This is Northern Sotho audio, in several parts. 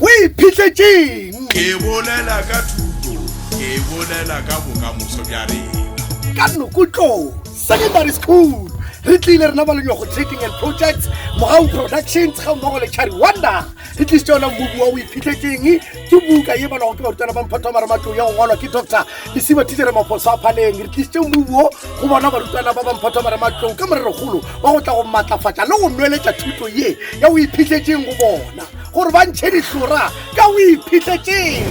O Iphihletšeng? Ke bolela ka thuto, ke bolela ka bokamoso bja rena. Ka Nokutlou Secondary School re tlile rena ba Lenyogo Trading and Projects, Mogau Productions ga mmogo le Chari Wonder. Re tlisitše yona mmubu wa O Iphihletšeng. Ke buka ye balwago ke barutwana ba mphato wa marematlou ya go ngwalwa ke Doctor Lesiba Tichere Maphoso a Phaleng. Re tlisitše mmubu wo go bona barutwana ba ba mphato wa marematlou ka morerogolo wa go tla go matlafatša le go nweletša thuto ye ya O Iphihletšeng go bona gore ba ntšhe dihlora ka O Iphihletšeng.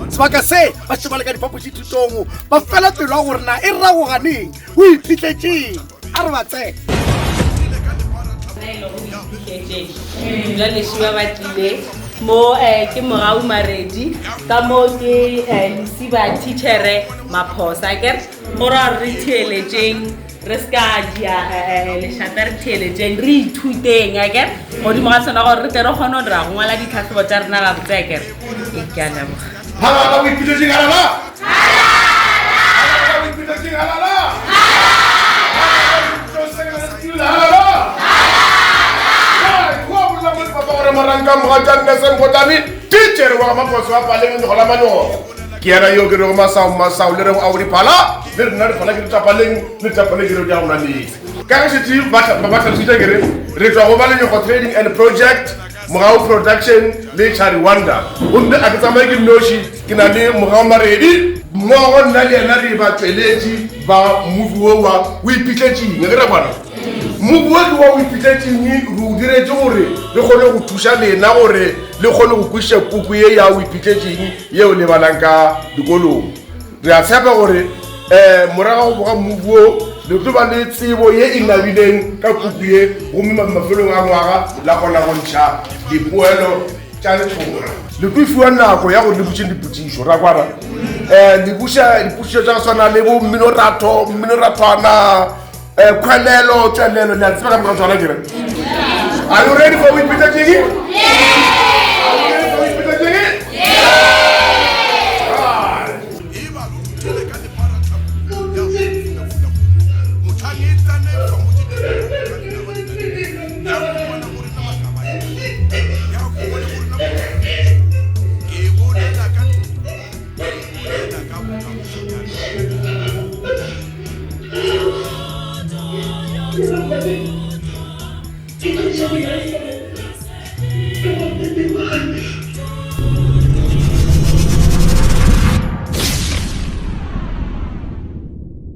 Sebaka se ba šetše ba le ka diphapošithutong ba fela pelo ya gore na e ragoganeng O Iphihletšeng. A re ba tsene. Dula lesiba ba tlile mo eh, ke mogau maredi ka mo ke eh, lesiba teachere maphosa ke go ra re theeletšeng re se ka dia eh, lešata re theeletšeng re ithuteng ake godimo ga sona gore re tle re kgone go dira go ngwala ditlhatlhobo tša rena gabotse akere e ke a leboga Halala boiphihletseng halala! Halala boiphihletseng halala! Halala! Moranka mogatša Nese Mpotane, titšhere wa ga Maphoso wa Paleng Lenyego la Manyoro. Ke yena yo ke rego masao masao le rego ao diphala le rena diphala ke ditapaleng le ditapaleng ke rego di a go nwa meetse. Ka ge šetše ba hlalošitše ke re re tšwa go ba Lenyego Trading and Project Mogau Production le Chari Wonder. Gomme a ke tsamaye ke nnoši, ke na le Mogau Maredi. Mmogo nna le yena re batšweletši ba movie wo wa O Ipihletšeng. Ge re bona movie wo ke wa O Ipihletšeng, re o diretše gore re kgone go thuša lena gore le kgone go kwešiša puku ye ya O Ipihletšeng yeo le balang ka dikolong. Re a tshepa gore um morago go boga mmubu wo le tlo ba le tsebo ye e nabileng ka puku ye gomme mafelong a ngwaga la kgona go ntšha dipoelo tša letlhora. Le tlo fiwa nako ya gore le botšeng dipotšišo ra kwana um le buša dipotšišo tša go swana le bo mminoratho mminorathwana um khwelelo tswelelo le a tseba ka moka tsona kere. Are you ready for boiphetšatšeng? Are you ready for boiphetšatšeng?